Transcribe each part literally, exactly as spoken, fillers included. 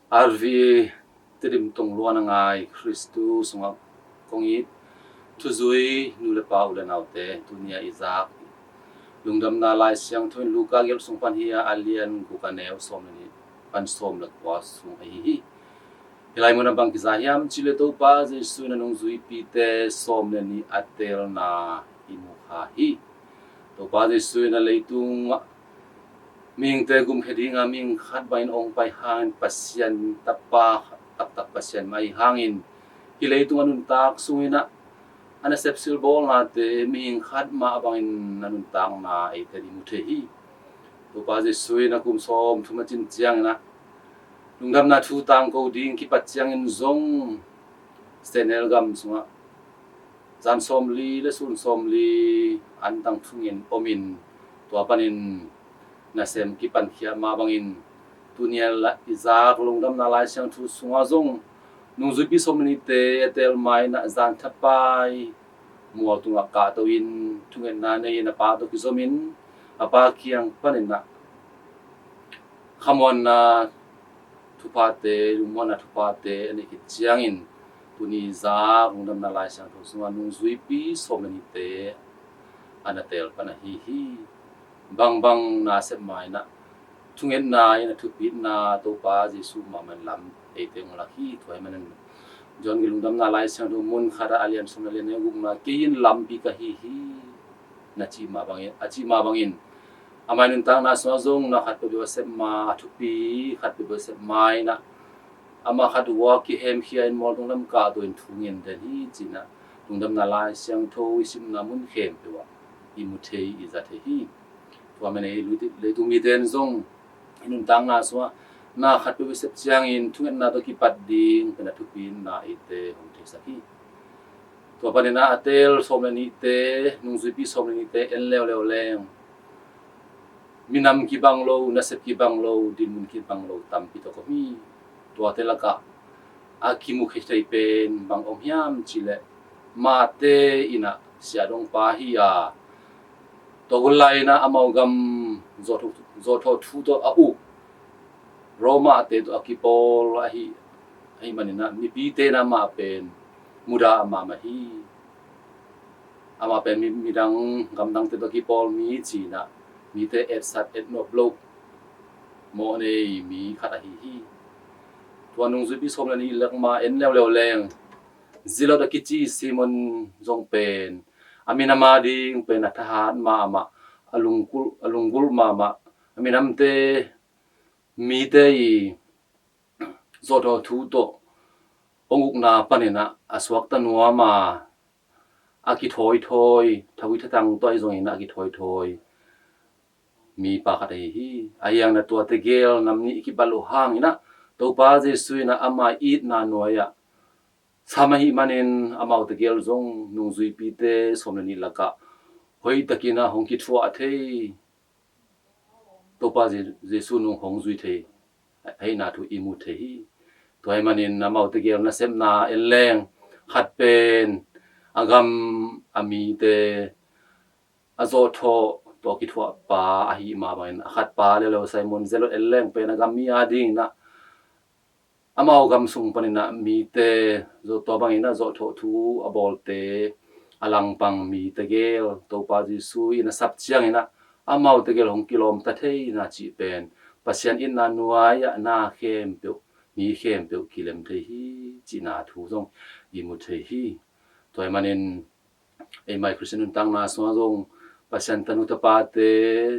R V A Tedim tong luan a ngai Khristu sungah kong it thuzui nu le pa, u le naute, tuni a i zak Lungdamna Lai Siangtho in Luka gelh sung pan hi a, a lian guk, a neu sawm le nih pan sawm le kua sung ahi hi. Hih lai mun ah bang kiza hiam cih leh Topa Jesu in a nungzuipite sawm le nih a teelna i mu kha hi. Topa Jesu in a leitung ah mihingte gumkhia dingin mihing khat bangin hong pai hangin Pasian Tapa taktak Pasian mah ahi hangin hih leitung a nuntak sungin ah a nasep silbawlnate mihing khat mah bangin a nuntakna eite in i mu thei hi. Topa Jesu in a kum sawmthum a cin ciangin ah lungdamna thu tangko ding kipat ciangin zong Senel gam sungah zan sawmli le sun sawmli an tang thungin omin, tua panin nasem kipankhia mah bangin tuni a i zak Lungdamna Lai Siangtho sungah zong nungzuipi sawm le nihte a teel ma-in ah zan thapai mual tungah kahto in thungetna nei-in a pa tawh kizomin a pa kiang panin ah khamuanna thuphate, lungmuanna thuphate a neih khit ciangin tuni zak Lungdamna Lai Siangtho sungah nungzuipi sawm le nihte a na teel pan ahi hi. Bangbang nasep ma-in ah thungetna in a thupitna Topa Jesu mahmah in lam eite hong lak hi. Tua ahih manin John gelh Lungdamna Lai Siangtho mun khat ah a lian sawm le nih, a neu gukna, "Kei in lampi ka hi hi," na cih mah bangin, a cih mah bangin amah i nuntakna sungah zong na khat peuhpeuh a sep ma, a thupi khat peuhpeuh a sep ma-in ah amah khat uh a kihemkhia in mualtung lam kahto in thu ngen den hi ci-in ah Lungdamna Lai Siangtho i simna mun khempeuh ah i mu thei, i za thei hi. Tua manin ei leitung mite in zong i nuntakna sungah na khat peuh i sep ciangin thungetna tawh kipat ding pen a thupi in na eite hong theisak hi. Tua panin ah a teel sawm le nihte, nungzuipi sawm le nihte en leuleu leng minam kibang lo, nasep kibang lo, dinmun kibang lo tampi tak om hi. Tuate lakah a kimukhia thei pen bang om hiam cih leh Mate in ah siahdongpa hi a, tua hun lai-in ah amau gam zawhthawh, zawhthawh thu tawh a uk Romate tawh a kipawl ahi, ahih manin ah mipite in ah amah pen mudah mahmah hi. Amah pen mi, midang, gamdangte tawh a kipawl mi ci-in ah mite etsat etnop loh mawh nei mi khat ahi hi. Tua nungzuipi sawm le nih lak ma en leuleu leng Zealot a kici Simon zong pen a minam ading pen a thahat mahmah, a lunggulh, a lunggulh mahmah, a minamte, mite i zawhthawh thu tawh hong ukna panin ah a suakta nuam a, a kithawithawi, thawi thatang tawh ahi zongin ah a kithawithawi mipa khat ahi hi. Ahi hangin ah tuate gel nam nih i kibat loh hangin ah Topa Jesu in ah ama itna nuai-ah sam ahih manin amaute gel zong nungzuipite sawm le nih lakah hoihtakin ah hong kithuah thei, Topa Je-, Jesu nung hong zui thei ahihna thu i mu thei hi. Tua ahih manin amaute gel nasepna en leng, khat pen a gam a mite a zawhthawh tawh a kithuahpa ahih mah bangin a khatpa leuleu Simon Zealot en leng pen a gam mi adingin ah amau gam sung panin ah mite zawh, tua bangin ah zawhthawh thu a bawlte, a langpang mite gel Topa Jesu in a sap ciangin ah amaute gel hong kilawmta thei na cih pen Pasian itna nuai-ah na khempeuh, mi khempeuh kilem thei hi cihna thu zong i mu thei hi. Tua ahih manin eimai Khristian nuntakna sungah zong Pasian tanu tapate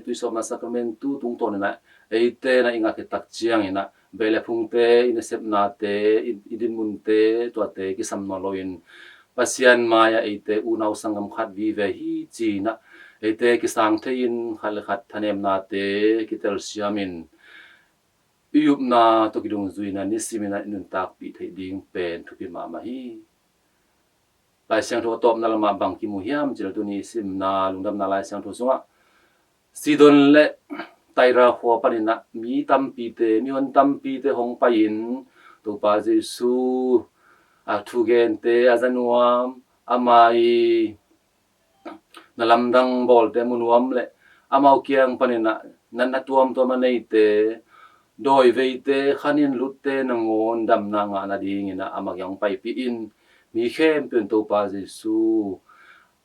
tuisawpna sakramentu tungtawnin ah eite in ah i ngah khit tak ciangin ah beh le phungte, i nasepnate, i, i dinmunte, tuate kisam nawn loin Pasian mai-ah eite unau sanggam khat vive hi ci-in ah eite kisang thei-in khat le khat thanemnate kitelsiamin i upna tawh kidungzuina nisimin ah i nuntakpih theih ding pen thupi mahmah hi. Lai Siangtho a tawpna lamah bang kimu hiam cih leh tuni simna Lungdamna Lai Siangtho sungah Sidon le Taira khua panin ah mi tampite, mihon tampite hong pai-in Topa Jesu a thugente a za nuam, ama i na lamdang bawlte mu nuam le amau kiang panin ah natna tuamtuam a neite, dawi veite, khanin lutte nangawn damna ngah nadingin ah a mak hong paipih in, mi khempeuh in Topa Jesu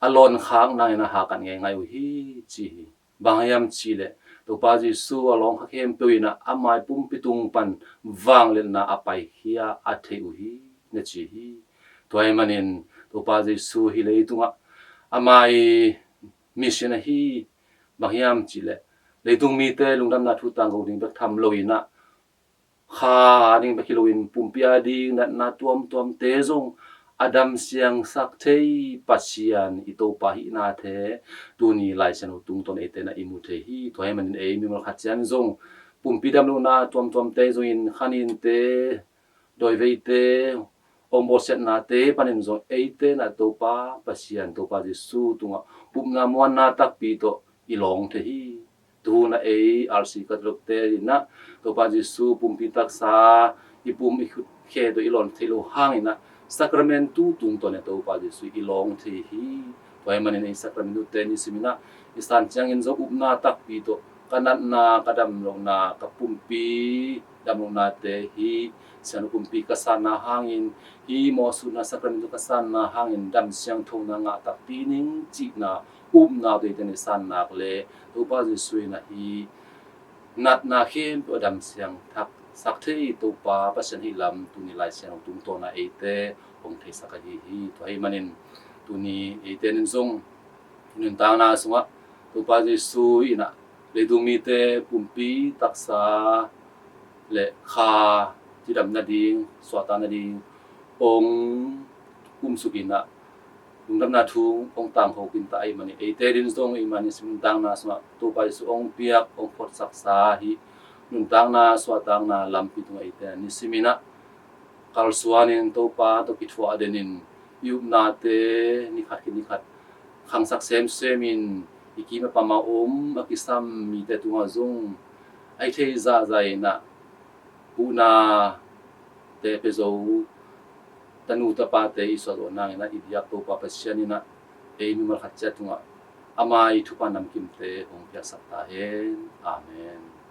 a lawn khak nangin ah hakat ngeingai uh hi, ci hi. Bang hiam cihleh Topa Jesu a lawng kha khempeuh in ah a mai pumpi tung pan vangliatna a paikhia a thei uh hi, na ci hi. Tua ahih manin Topa Jesu hih leitungah a mai mission ahi, bang hiam cihleh leitung mite lungdamna thu tangko ding bek tham loin ah kha ding bek hi loin pumpi a ding natna tuamtuamte zong a damsiangsak thei Pasian i Topa hihna the tuni Lai Siangtho tungtawn eite in ah i mu thei hi. Tua ahih manin ei mimal khat ciang zong pumpi damlohna tuamtuamte zongin khaninte, dawi veite, hong bawlsiatnate panin zong eite in ah Topa Pasian, Topa Jesu tungah upna muanna takpi tawh i lawng thei hi. Tu hun ah ei R C Catholic te in ah Topa Jesu pumpi taksa i pum i khut khe tawh i lawn theih loh hangin ah Sacramentu tungtawn in Topa Jesu i lawng thei hi. Tua ahih manin ei Sacramentu te nisimin ah i san ciangin zong upna takpi tawh ka natna, ka damlohna, ka pumpi damlohnate hih siangtho pumpi ka sanna hangin, hih mawhsutna Sacramentu ka sanna hangin dam siangthona ngah takpi ning cihna upna tawh eite in i san nak leh Topa Jesu in ah hih natna khempeuh a damsiangsak thei Topa Pasian hih lam tuni Lai Siangtho tungtawn ah eite hong theisak ahi hi. Tua ahih manin tuni eite in zong nuntakna sungah Topa Jesu in ah leitung mite pumpi taksa le kha cidam nading, suahtak nading hong umsuk in ah lungdamna thu hong tangko kinta ahih manin eite in zong i mani sim nuntakna sungah Topa Jesu hong piak, hong phuatsaksa hih nuntakna suahtakna lampi tungah eite in ah nisimin ah kalsuanin Topa tawh kithuah denin i upnate nikhat khit nikhat khangsak semsem in i kim a pam a om a kisam mite tungah zong a i thei zahzah in ah huhnate pia zo tanu tapate i suah zawh nangin ah i biak Topa Pasian in ah ei mimal khat ciat tungah a mai thupha namkimte hong piaksak ta hen. Amen.